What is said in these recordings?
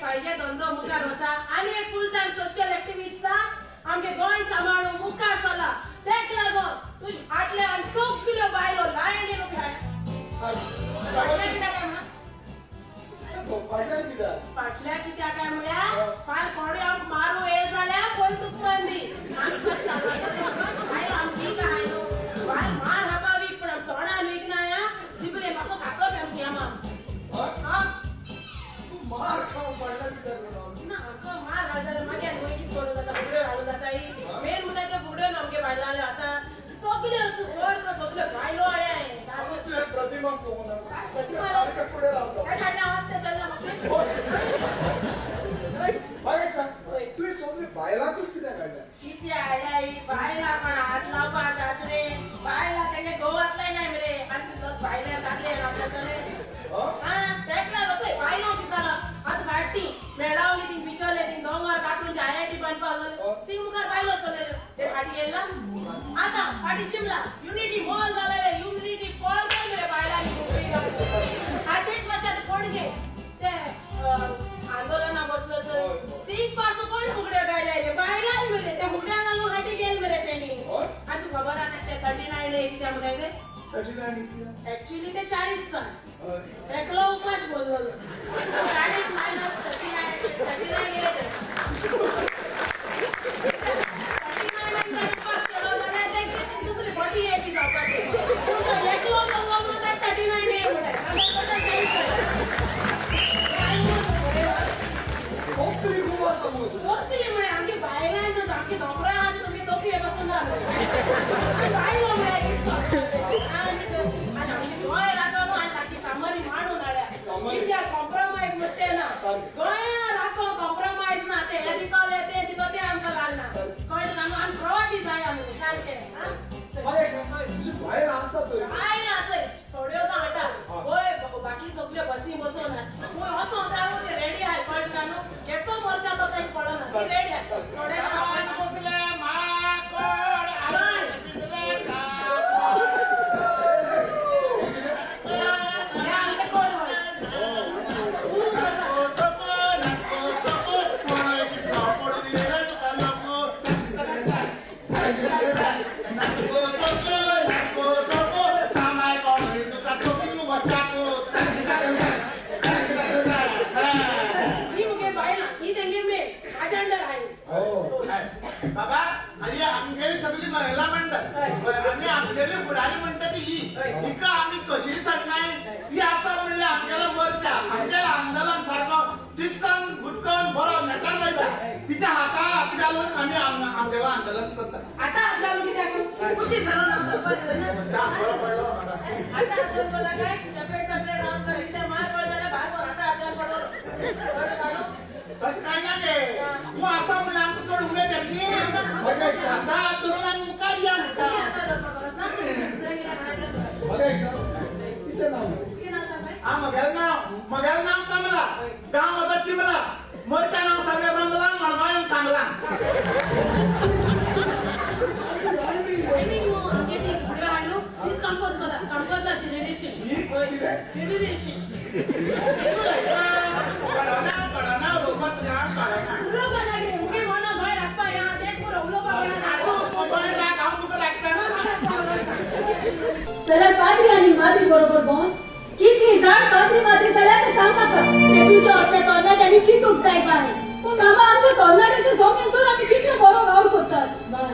फायदे धंदो मुखार वता आनी एक फूल टायम सोशल एक्टिविस्ट आमगे गोंय सांबाळून मुखार चला. तेक लागून तुज फाटले आनी सगल्यो बायलो लायनीन उब्यो फाटल्या कित्याक काय म्हणा फाटल्या कित्याक काय म्हळ्यार फाल कोणूय आमकां मारू येत जाल्यार पयलीं तुका दी आमकां बायल आमची काय न्हू बायल मार हापा वीक पण आम तोंडान वीक ना जिबले मातसो खातो पी आम सियामा. मार खावंक पडल्या कित्याक ना आमकां मार घाल जाल्यार मागीर आनी वयर कितें करूं जाता फुगड्यो घालूं जाता ही मेन म्हणल्यार त्यो फुगड्यो न्हू आमगे बायलांल्यो आतां सगल्यो तूं चड कर सगल्यो बायलो आया प्रतिमा प्रतिमा फाटल्या आवाज ते चल्ला म्हाका. तुवें सगळे बायलांकूच कित्याक हाडल्या? कितें हाडल्या ही बायलां कोण हात लावपाक जात रे बायलां तेंगे घोव हातलाय नाय मरे आनी बायले दादले घातले तेक लागून चोय बायलां कितें जालां आतां फाटी मेळावली थिंग बिचोले थिंग दोंगर कातरून आयआयटी बांदपाक लागले थिंग मुखार बायलो चलयल्यो ते फाटी गेल्ला आतां फाटी चिमला युनिटी मॉल जालें युनिटी फॉल मरे बायलांनी आतांच मातशें आतां पणजे ते आंदोलना बसलो चोय तीग पासून कोण फुगड्यो गायले रे बायलांनी मरे त्या फुगड्या घालून फाटी गेल मरे तेणी. आनी तुका खबर आसा ते 39 कित्याक म्हणटाय ते एक्चुअली ते 40 जाण एकलो उपास बोललो 40 मायनस 39 39 गेले ते 39 उपास केलो जाल्यार ते दुसरी 48 जावपाचे पूण एकलो बोललो म्हणून 39 ये म्हणटाय. तकली म्हळ्यार आमगे बायलां आमगे दोंगरा आहा तुमगे तकले पासून बायलो म्हळ्यार आनी आमगे गोंय राखो न्हू आनी सारकी सामरी मांडून हाडल्या कित्याक कॉम्प्रोमायज म्हणटे ना गोंया राखो कॉम्प्रोमायज ना ते हे दितले ते दितो ते आमकां लागना कळ्ळें तुका न्हू आमी प्रवादी जाय आमी सारकें. बायलां चोय थोड्यो जावं हाडटा गोंय बाकी सगल्यो बसी बसून खंय वचों जाय ते रेडी आहाय कळ्ळें तुका न्हू केसो मोर्चा तो तांकां पडना ती रेडी आहाय थोडे बाबा आणि आमगेली सगळी महिला मंडळ आणि आमगेली फुडारी म्हणटा ती ही हिका आमी कशीय सांगनाय ती आतां म्हणल्यार आमगेलो मोर्चा आमगेलो आंदोलन सारको चिटकन गुटकन बरो नेटान वयता तिच्या हातार हात घालून आमी आमगेलो आंदोलन करता. आतां हात घालून कित्याक खुशी जालो ना बरो पडलो आतां हात घालून काय सेपरेट सेपरेट रावन कर कित्याक मार पड जाल्यार भायर पड आतां हात घाल पडलो तशें कांय ना गे तूं आसा म्हणल्यार आमकां चड उमेद येतली आतां हात धरून आमी मुखार या म्हणटा. हा म्हगेलें नांव कमला गांव म्हजो चिमला मोर्चा नांव सारकें रमला मडगांव येवन थांबला. कळना उलोवपाक तुका कळना जाल्यार पाद्री आनी माद्री बरोबर भोंवन कितली जाण पाद्री माद्री जाल्यार तें सांग म्हाका ते तुज्या असल्या तरणाट्यांनी चिंतूंक जाय बाय. पूण मामा आमच्या तरणाट्याचे जमीन तर आमी कितलो बरो वावर करतात बाय.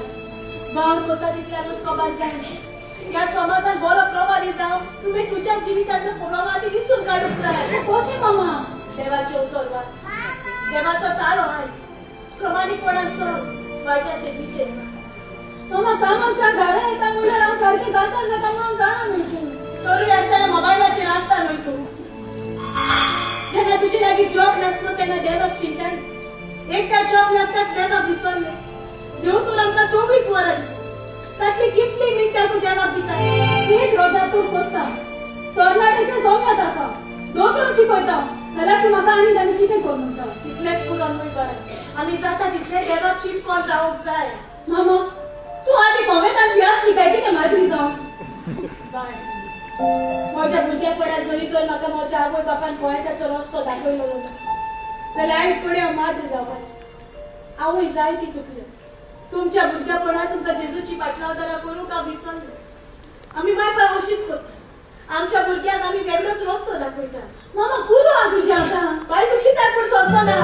वावर करतात तितल्यानूच कबार जायना. ह्या समाजान बरो प्रवादी जावं तुवें तुज्या जिवितांतलो प्रवादी विचून काडूंक जाय. कशें मामा? देवाचें उतर वाच, देवाचो ताळो आयक, प्रमाणीकपणान चल, वायटाचे दिशेन ना. मामा कामाक सावन घरा येता म्हणल्यार हांव सारकें गाजार जाता म्हणून जाणा न्हय तूं. तरूय आसतना मोबायलाचेर आसता न्हय तूं. जेन्ना तुजे लागीं जॉब नासलो तेन्ना देवाक शिणटाली. एकदां जॉब लागताच देवाक विसरलें. देव तर आमकां 24 वरां दिता, तातलीं कितलीं मिनटां तूं देवाक दिता? तीच रोजा तूं करता. तरणाट्याच्या जम्यात आसा, दोतोर शिकयता जाल्यार तूं म्हाका आनी आनी कितें कर म्हणटा? तितलेंच पुरो न्हय बाय, आमी जाता तितलें देवाक चिटकोन रावंक जाय. मामा तूं आदी कोवेंतान व्यास लिखाय कितें माद्री जावन? बाय म्हज्या भुरगेपणात जरी तर म्हाका म्हज्या आवय बापान गोंयताचो रस्तो दाखयलो ना, जाल्यार आयज कडेन हांव माद्र जावपाची. हांवूय जायती चुकलें. तुमच्या भुरग्यापणात तुमकां जेजूची पाटलावदारां करूंक हांव विसरलें. आमी मायपाय अशीच करता. आमच्या भुरग्यांक आमी वेगळोच रस्तो दाखयता. मामा पुरो आहा तुजें आतां. बाय तूं कित्याक पूण सोदना?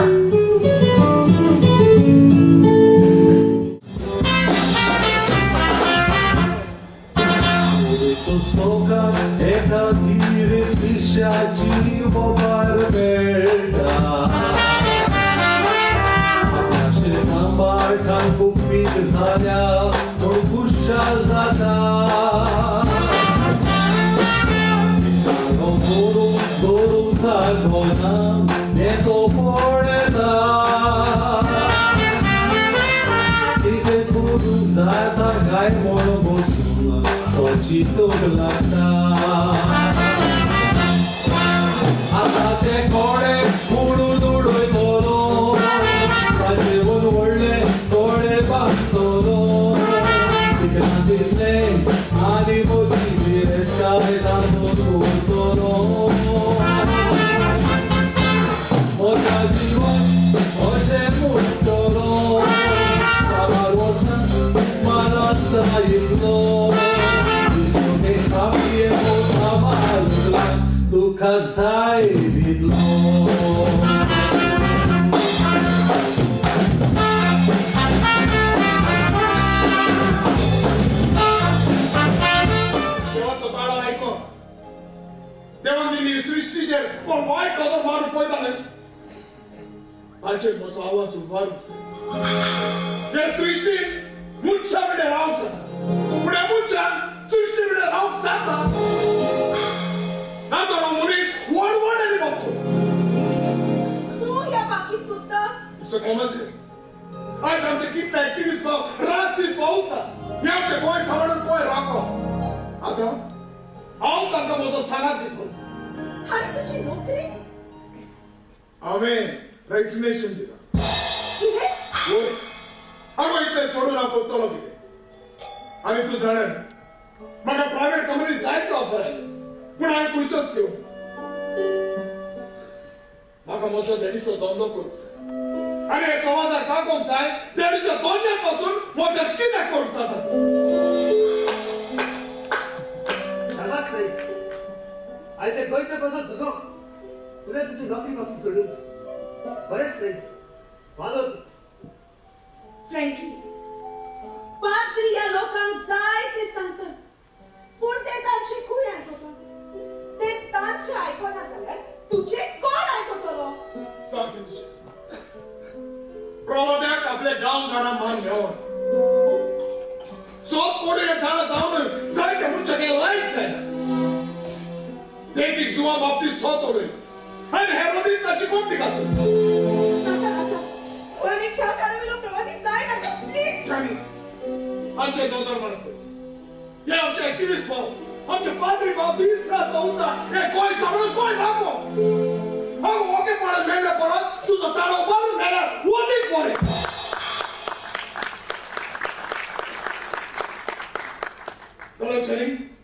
Chani.